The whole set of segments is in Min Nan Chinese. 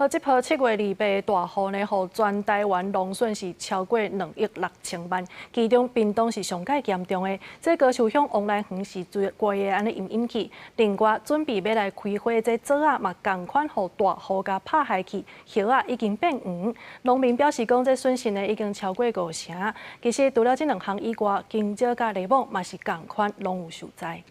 好，這波7月28大雨呢，予全台灣農損是超過2億6千萬，其中屏東是上蓋嚴重的。這高樹鄉王來園是規个按呢淹淹去。另外，準備欲來開花這棗仔嘛，仝款予大雨共拍害去，葉仔已經變黃。農民表示講，這損失呢已經超過五成。其實除了這兩項以外，香蕉佮檸檬嘛是仝款攏有受災。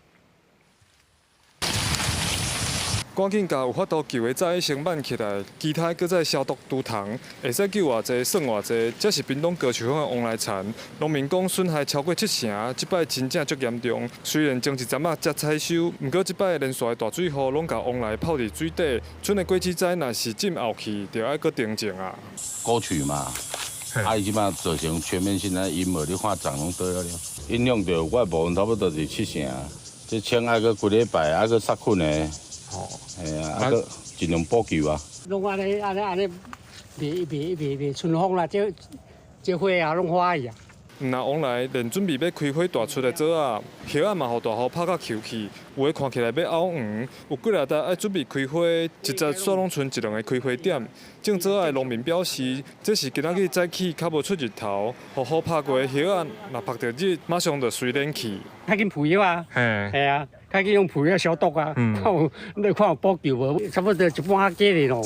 趕緊共有法度救的早先挽起來，其他閣再消毒除蟲，會使救偌濟算偌濟。這是屏東高樹鄉的王來田，農民講損害超過七成，這擺真正足嚴重。雖然前一陣仔才採收，毋過這擺連續的大水雨攏共王來泡佇水底，賰的果子栽若是浸後去，就愛閣重種啊。溝渠嘛，啊，伊這擺造成全面性的淹沒，你看長攏倒了，影響著我部分差不多是七成，這槍愛閣幾禮拜，愛閣殺菌的。哦，係啊，啊閣盡量補救啊。攏按呢按呢按呢，袂袂袂袂春風啦，這這花啊攏花去啊。毋若王來連準備欲開花大出的棗仔，葉仔嘛予大雨拍甲虯去，有的看起來欲漚黃，有幾若袋愛準備開花，一節煞攏賰一兩个開花點。種棗仔的農民表示，這是今仔日早起較無出日頭，予雨拍過的葉仔，若曝著日，馬上就隨連去。較緊噴藥啊，係啊。較緊用噴藥消毒啊，看有你看有補救無？差不多一半仔價咯。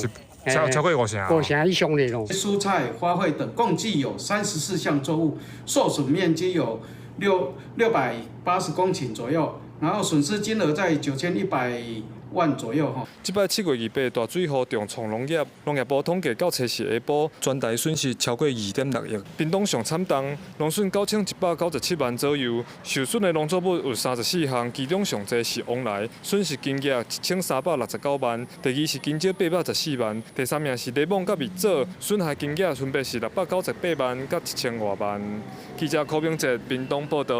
超過五成。五成以上的咯。蔬菜、花卉等共計有34項作物，受損面積有680公頃左右，然後損失金額在9100萬左右。哈。這擺7月28大水雨重創農業，農業部統計到初四下晡，全台損失超過2.6億。屏東上慘重，農損9197萬左右，受損的農作物有34項，其中上濟是王來，損失金額1369萬。第二是香蕉814萬，第三名是檸檬佮蜜棗，損害金額分別是698萬佮1000外萬。記者柯明哲屏東報導。